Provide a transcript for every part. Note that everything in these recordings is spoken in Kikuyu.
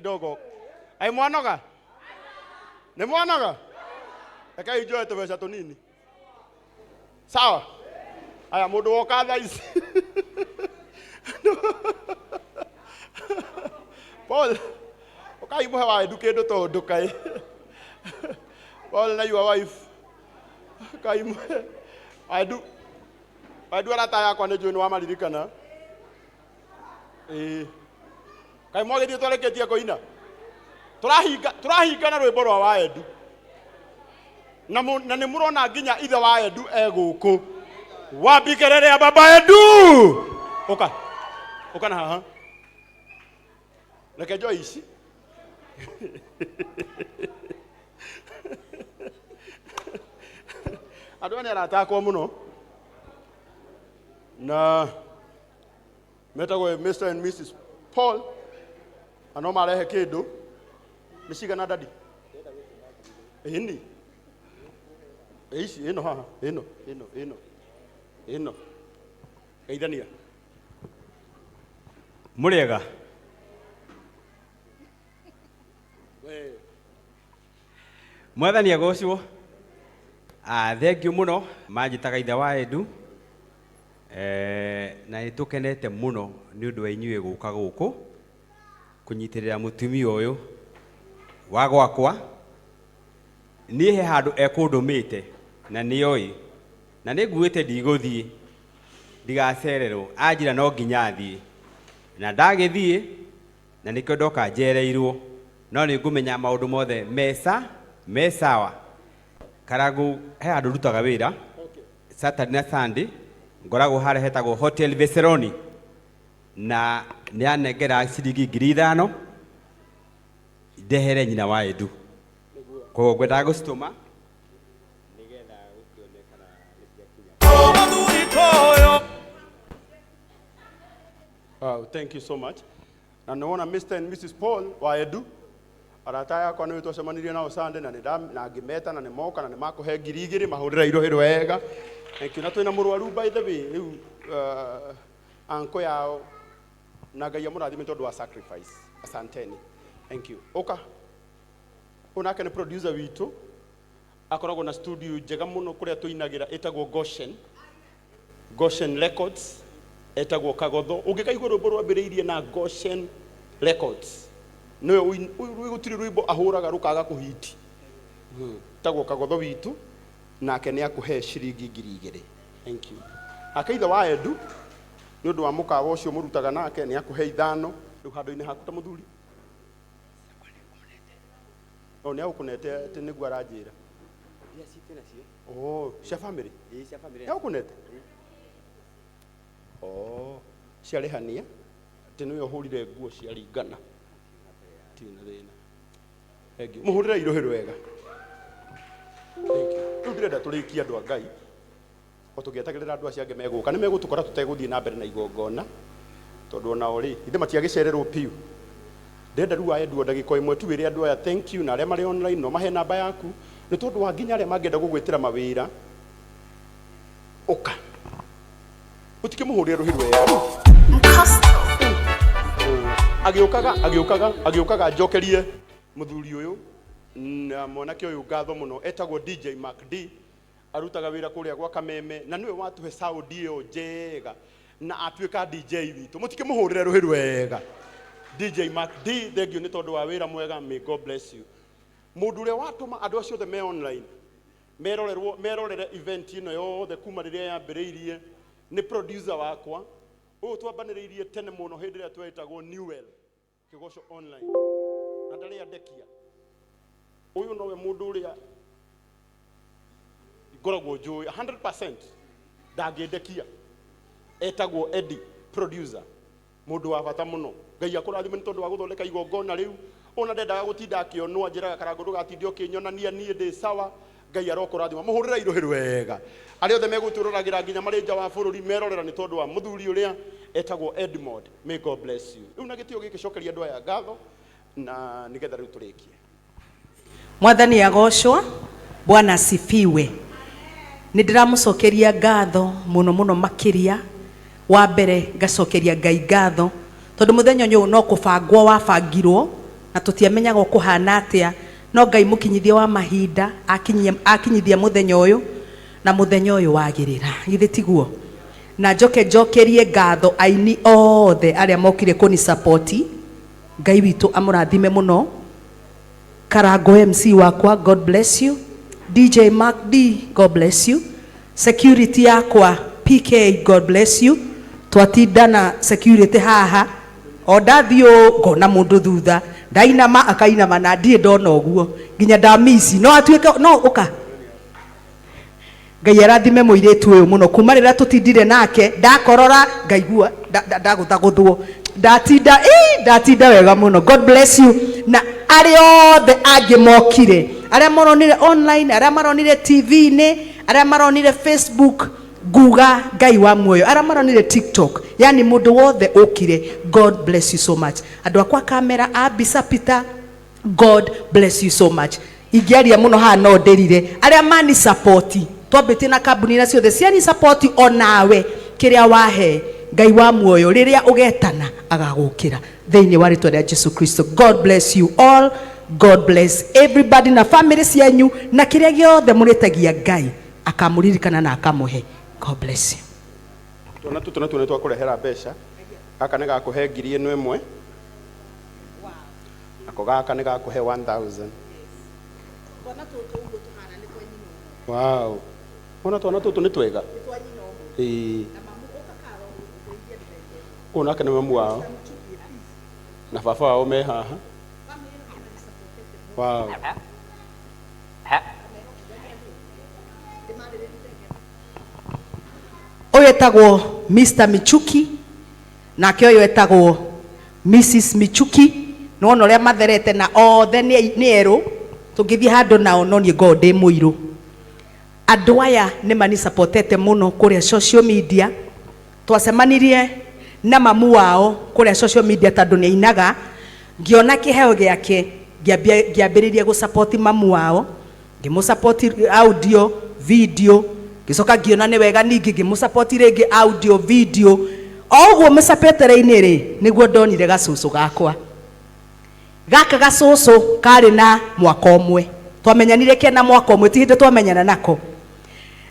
kidogo. Ai mwanoga? Nĩ mwanoga? Rekei njoe tũbeca tũnini. Sawa? Aya mũndũ woka thaa ici. Paul, ũkai mũhe wa Edu kĩndũ tondũ kaĩ. Paul na your wife. Ũkai mũhe. Edu, Edu arata yakwa nĩ njũĩ nĩ wamaririkana. Ĩĩ. Kaĩ mwagĩthiĩ twarĩkĩtie kũina? Tũrahinga tũrahinga na rwĩmbo rwa Waendu. Na mũ- na nĩ mũrona nginya ithe wa Edu e gũkũ. Wapi kelele ya baba Edu? Ũka. Ũka na haha. Reke njoe ici. Andũ aya nĩ arata akwa mũno. Na metagwo Mr and Mrs Paul na no marehe kĩndũ nĩ cigana dadi ĩni ici ĩno haha ĩno ĩno ĩno ĩno geithania. Mũrĩega? We. Mwathani agocwo. Ah, thank you mũno. Manjĩtaga ithe wa Edu. Eh, na nĩ tũkenete mũno nĩ ũndũ wa inyuĩ gũka gũkũ kũnyitĩrĩra mũtumia ũyũ wa gwakwa. Niĩ he handũ ekũndũmĩte na nĩoĩ na nĩ nguĩte ndigũthiĩ ndigacererwo, anjĩra no nginya thiĩ na ndagĩthiĩ na nĩkĩo ndoka njereirwo, no nĩ ngũmenya maũndũ mothe mesa me sawa. Karangũ he handũ ndutaga wĩra Saturday na Sunday, ngoragwo harĩa hetagwo Hotel Veseroni, na nĩ anengera ciringi 5,000 ndehere nyina wa Edu, koguo ngwendaga gũcitũma nĩgetha gũkĩone kana nĩ ciakinya. Wow, thank you so much. Na nĩ wona Mr. and Mrs. Paul wa Edu arata yakwa nĩ twacemanirie nao Sunday na nĩ na ngĩmeta na nĩ moka na nĩ makũhe 2,000 mahũrĩra irohĩ wega. Thank you. Na twĩna mũrwaru by the way rĩu anko yao na Ngai amũrathime tondũ wa sacrifice. Asanteni. Thank you. Ũka. Ũyũ nake nĩ producer witũ akoragwo na studio njega mũno kũrĩa tũinagĩra ĩtagwo Goshen. Goshen Records etagwo Kagotho. Ũngĩkaigua rwĩmbo rwambĩrĩirie na Goshen Records, nĩwe gũtirĩ rwĩmbo ahũraga rũkaga kũhiti. Etagwo Kagotho witũ, nake nĩ akũhe ciringi 2,000. Thank you. Nake ithe wa Edu, nĩ ũndũ wa mũkawa ũcio mũrutaga nake, nĩ akũhe 5. Rĩu handũ-inĩ haku ta mũthuri. O nĩ agũkũnete atĩ nĩguo aranjĩra. Iria citũ nacio. Oh, cia family? Ĩĩ, cia family. Nĩ agũkũnete? Oh, ciarĩhania atĩ nĩwe ũhũrire nguo ciaringana. Tirĩ na thĩna. Thank you. Mũhũrĩre irohĩ rwega. Thank you. Rĩu ndĩrenda tũrĩkie andũ a Ngai. O tũgĩetagĩrĩra andũ acio angĩ megũka, nĩ megũtũkora tũtegũthiĩ na mbere na igongona, tondũ onao rĩ, ithe matiagĩcererwo piũ. Ndĩrenda rĩu wae nduo ndagĩka o ĩmwe tu wĩre andũ aya thank you, na arĩa marĩ online no mahe namba yaku, nĩ tondũ wa nginya arĩa mangĩenda gũgwĩtĩra mawĩra, ũka. Ũtikĩmũhũrĩre rũhĩ rwega rĩu. Agĩũkaga, agĩũkaga, agĩũkaga njokerie mũthuri ũyũ na mwanake ũyũ ngatho mũno, etagwo DJ Mark D. Arutaga wĩra kũrĩa gwa Kameme na nĩwe watũhe sound ĩyo njega na atuĩka DJ witũ. Mũtikĩmũhũrĩre rũhĩ rwega. DJ Mark D, thank you nĩ tondũ wa wĩra mwega. May God bless you. Mũndũ ũrĩa watũma andũ acio othe me online merorerwo merorere event ĩno yothe kuma rĩrĩa yambĩrĩirie nĩ producer wakwa ũyũ twambanĩrĩirie tene mũno hĩndĩ ĩrĩa twetagwo Newell Kĩgoco online na ndarĩ andekia. Ũyũ nowe mũndũ ũrĩa ngoragwo njũĩ 100% ndangĩndekia. Etagwo Eddie producer, mũndũ wa bata mũno. Ngai akũrathime nĩ tondũ wa gũthondeka igongona rĩu. Ona ndendaga gũtinda akĩonwo, anjĩraga Karangũ ndũgatinde ũkĩnyonania niĩ ndĩ sawa. Ngai arokũrathima. Mũhũrĩre irũhĩ rwega. Arĩa othe megũtwĩroragĩra nginya marĩ nja wa bũrũri merorera nĩ tondũ wa mũthuri ũrĩa etagwo Edmond. May God bless you. Rĩu na gĩtĩo gĩkĩ cokeria andũ aya ngatho na nĩgetha rĩu tũrĩkie. Mwathani agocwo. Bwana asifiwe. Nĩ ndĩramũcokeria ngatho mũno mũno makĩria. Wa mbere ngacokeria Ngai ngatho tondũ mũthenya ũyũ no kũbangwo wabangirwo. Na tũtiamenyaga ũkũhana atĩa, no Ngai mũkinyithia wa mahinda akinyithia mũthenya ũyũ na mũthenya ũyũ wagĩrĩra. Githĩ tiguo? Na njoke njokerie ngatho aini othe arĩa mokire kũni support. Ngai witũ amũrathime mũno. Karango MC wakwa, God bless you. DJ Mark D, God bless you. Security yakwa PK, God bless you. Twatinda na security haha o ndathiĩ ngona mũndũ thutha, ndainama akainama na ndirĩ ndona ũguo nginya ndamisi no atuĩke no ũka. Ngai arathime mũirĩtu ũyũ mũno kuma rĩrĩa tũtindire nake, ndakorora ngaigua ndagũthagũthwo, ndatinda ndatinda wega mũno. God bless you. Na arĩa othe angĩ mokire, arĩa maronire online, arĩa maronire TV-inĩ, arĩa maronire Facebook, nguga Ngai wa muoyo, arĩa maronire TikTok, yani mũndũ wothe ũkire, God bless you so much. Andũ akwa kamera a mbica Peter, God bless you so much. Ingĩaria mũno haha no ndĩrire. Arĩa mani support, twambĩtie na kambuni na ciothe ciani support, onawe kĩrĩa wahe Ngai wa muoyo rĩrĩa ũgetana agagũkĩra thĩinĩ wa rĩtwa rĩa Jesu Kristo. God bless you all. God bless everybody na family cianyu na kĩrĩa gĩothe mũrĩtagia Ngai akamũririkana na akamũhe. God bless you. Twana tũtũ natuo nĩ twakũrehera mbeca. Gaka nĩ gakũhe ngiri ĩno ĩmwe, nako gaka nĩ gakũhe 1000. Wow, ona twana tũtũ nĩ twega. Ĩĩ, ũyũ nake nĩ mamu wao na baba wao me haha. Wow. Ũyũ etagwo Mr Michuki, nake ũyũ etagwo Mrs Michuki. Nĩwona ũrĩa matherete na othe nĩ erũ, tũngĩthiĩ handũ nao no niĩ ngorwo ndĩ mũirũ. Andũ aya nĩ manisapotete mũno kũrĩa social media. Twacemanirie na mamu wao kũrĩa social media tondũ nĩ ainaga, ngĩona kĩheo gĩake, ngĩambĩrĩria gũsupport mamu wao, ngĩmũsupport audio video, ngĩcoka ngĩona nĩ wega ningĩ ngĩmũsupport rĩngĩ audio video. O ũguo mĩcapetere-inĩ rĩ, nĩguo ndonire gacũcũ gakwa. Gaka gacũcũ karĩ na mwaka ũmwe, twamenyanire kena mwaka ũmwe, ti hĩndĩ twamenyana nako.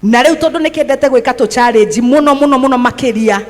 Na rĩu tondũ nĩkĩendete gwĩka tũ challenge mũno mũno mũno makĩria,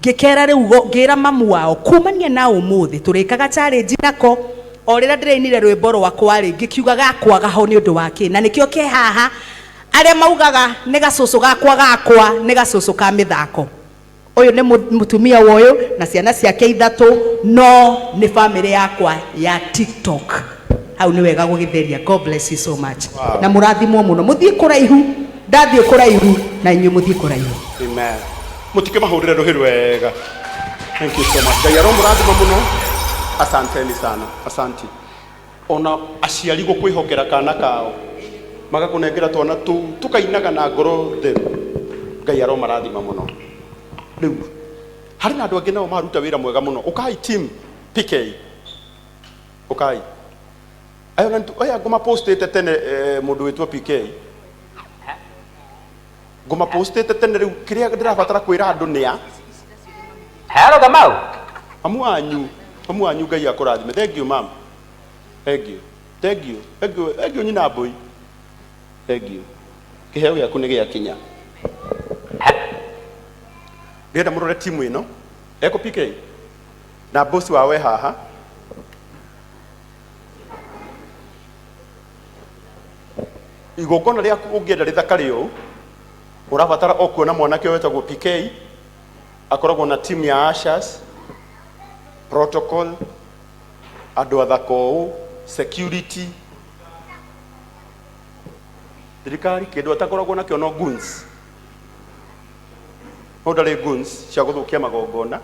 ngĩkera rĩu ngĩra mamu wao kumania na ũmũthĩ tũrĩkaga challenge nako. O rĩrĩa ndĩrainire rwĩmbo rwakwa rĩ, ngĩkiuga gakwaga ho nĩ ũndũ wa kĩ, na nĩkĩo ke haha. Arĩa maugaga nĩ gacũcũ gakwa, gakwa nĩ gacũcũ ka mĩthako. Ũyũ nĩ mũtumia wa ũyũ na ciana ciake ithatũ, no nĩ family yakwa ya TikTok. Hau nĩ wega gũgĩtheria. God bless you so much. Wow. Na mũrathimwo mũno, mũthiĩ kũraihu, ndathiĩ kũraihu na inyuĩ mũthiĩ kũraihu. Amen. Mũtikĩmahũrĩre rũhĩ rwega. Thank you so much. Ngai aromũrathima mũno. Asanteni sana. Asanti. Ona aciari gũkwĩhokera kana kao magakũnengera twana tũu tũkainaga na ngoro theru, Ngai aromarathima mũno. Rĩu harĩ na andũ angĩ nao maruta wĩra mwega mũno. Ũkai team PK, ũkai. Ayo na aya ngũma postĩte tene, mũndũ wĩtwo PK ngũma postĩte tene. Rĩu kĩrĩa ndĩrabatara kwĩra andũ nĩ a Hello, Kamau. Mamu wanyu, mamu wanyu, Ngai akũrathime. Thank you, ma'am. Thank you, thank you, thank you, thank you. Nyina mbũi, thank you. Kĩheo gĩaku nĩ gĩakinya. Ndĩrenda mũrore timu ĩno eko PK na boss wa we haha. Igongona rĩaku ũngĩenda rĩthakare ũũ, ũrabatara o kuona mwanake wetagwo PK, akoragwo na timu ya ushers, protocol, andũ athaka ũũ, security, thirikari. Kĩndũ atakoragwo nakĩo no goons, no ndarĩ goons cia gũthũkia magongona,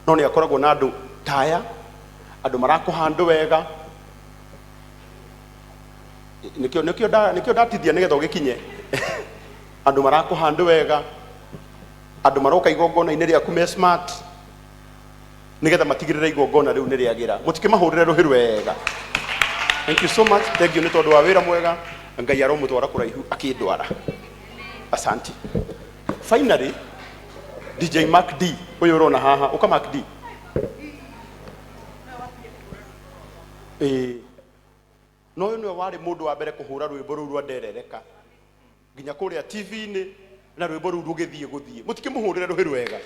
no nĩ akoragwo na andũ taya, andũ marakũhandũ wega. Nĩkĩo ndatithia nĩgetha ũgĩkinye andũ marakũhandũ wega, andũ maroka igongona-inĩ rĩaku me smart, nĩgetha matigĩrĩre igongona rĩu nĩ rĩagĩra. Mũtikĩmahũrĩre rũhĩ rwega. Thank you so much. Thank you nĩ tondũ wa wĩra mwega. Ngai aromũtwara kũraihu akĩndwara. Asanti. Finally, DJ Mark D ũyũ ũrona haha, ũka Mark D. Ĩĩ, no ũyũ nĩwe warĩ mũndũ wa mbere kũhũra rwĩmbo rũu rwa nderereka nginya kũrĩa TV-inĩ, na rwĩmbo rũu rũgĩthiĩ gũthiĩ. Mũtikĩmũhũrĩre rũhĩ rwega.